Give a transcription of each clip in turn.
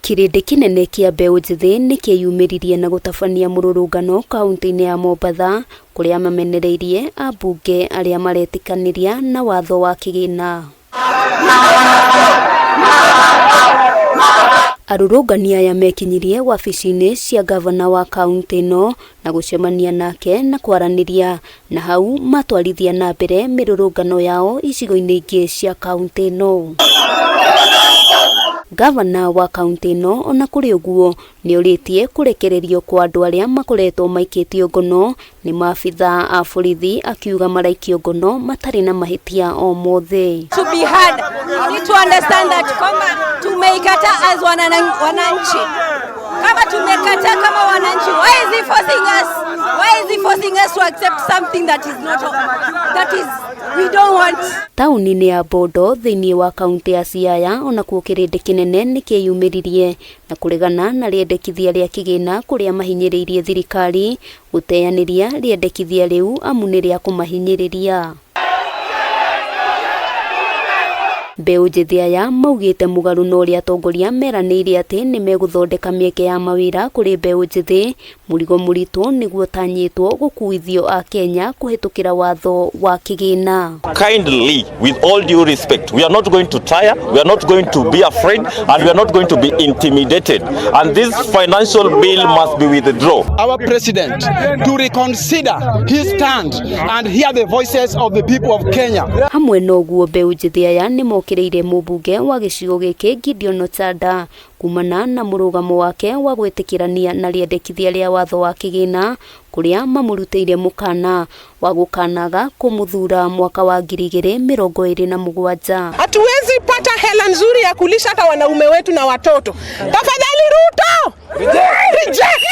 Kĩrĩndĩ kĩnene kĩa mbeũ njĩthĩ nĩ kĩeyumĩririe na gũtabania mũrũrũngano kaunti-inĩ ya Mombatha kũrĩa mamenereirie ambunge arĩa maretĩkanĩria na watho wa kĩgĩna. Arũrũngani aya mekinyirie wabici-inĩ cia ngavana wa kaunti ĩno na gũcemania nake na kwaranĩria na hau matwarithia na mbere mĩrũrũngano yao icigo-inĩ ingĩ cia kaunti ĩno. Ngavana wa kaunti ĩno ona kũrĩ ũguo nĩorĩtie kũrekererio kwa andũ arĩa makoretwo maikĩtio ngono nĩ maabithaa a borithi akiuga maraikio ngono matarĩ na mahĩtia o mothe. To be heard. We need to understand that kwamba tumeikataa as wananchi. Kama tumekataa kama wananchi, why is he forcing us? Why is he forcing us to accept something that is not, that is, we don't want? Taũni-inĩ ya Bondo thĩinĩ wa kaunti ya Siaya onakuo kĩrĩndĩ kĩnene nĩ kĩyumĩririe na kũregana na rĩendekithia rĩa kĩgĩna kũrĩa mahinyĩrĩirie thirikari gũteanĩria rĩendekithia rĩu amu nĩ rĩa kũmahinyĩrĩria. Mbeũ njĩthĩ aya maugĩte mũgarũ na ũrĩa atongoria meranĩire atĩ nĩ megũthondeka mĩeke ya mawĩra kũrĩ mbeũ njĩthĩ, mũrigo mũritũ nĩguo ũtanyĩtwo gũkuithio a Kenya kũhĩtũkĩra watho wa kĩgĩna. Kindly, with all due respect, we are not going to tire, we are not going to be afraid, and we are not going to be intimidated. And this financial bill must be withdrawn. Our president to reconsider his stand and hear the voices of the people of Kenya. Hamwe na ũguo mbeũ njĩthĩ aya nĩ mokĩrĩire mũmbunge wa gĩcigo gĩkĩ Gideon Ochanda kumana na mũrũgamo wake wa gwĩtĩkĩrania na rĩendekithia rĩa watho wa kĩgĩna kũrĩa mamũrutĩire mũkana wa gũkanaga kũmũthura mwaka wa 2027. Hatuwezi pata hela nzuri ya kulisha hata wanaume wetu na watoto. Tafadhali Ruto, reject, reject.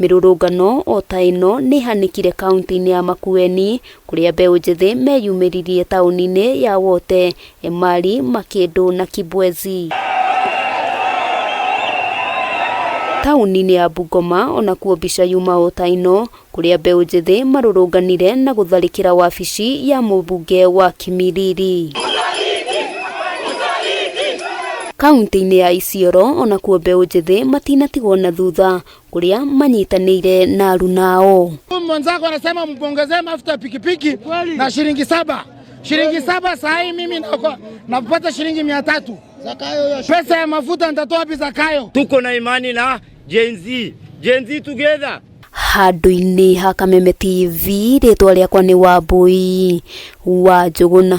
Mĩrũrũngano o ta ĩno nĩ ĩhanĩkire kaunti-inĩ ya Makueni kũrĩa mbeũ njĩthĩ meyumĩririe taũni-inĩ ya Wote, Emali, Makindu na Kibwezi. Taũni-inĩ ya Bungoma onakuo mbica yuma o ta ĩno kũrĩa mbeũ njĩthĩ marũrũnganire na gũtharĩkĩra wabici ya mũmbunge wa Kimilili. Kaunti-inĩ ya Isiolo onakuo mbeũ njĩthĩ matinatigwo na thutha kũrĩa manyitanĩire na arunao. Mwenzako anasema mpongezee mafuta ya pikipiki na shilingi 7. Shilingi 7 saa hii mimi napata shilingi 300. Pesa ya mafuta nitatoa wapi Zakayo? Tuko na imani na Gen Z. Gen Z together. Handũ-inĩ ha Kameme TV rĩtwa rĩakwa nĩ Wambui wa Njũgũna.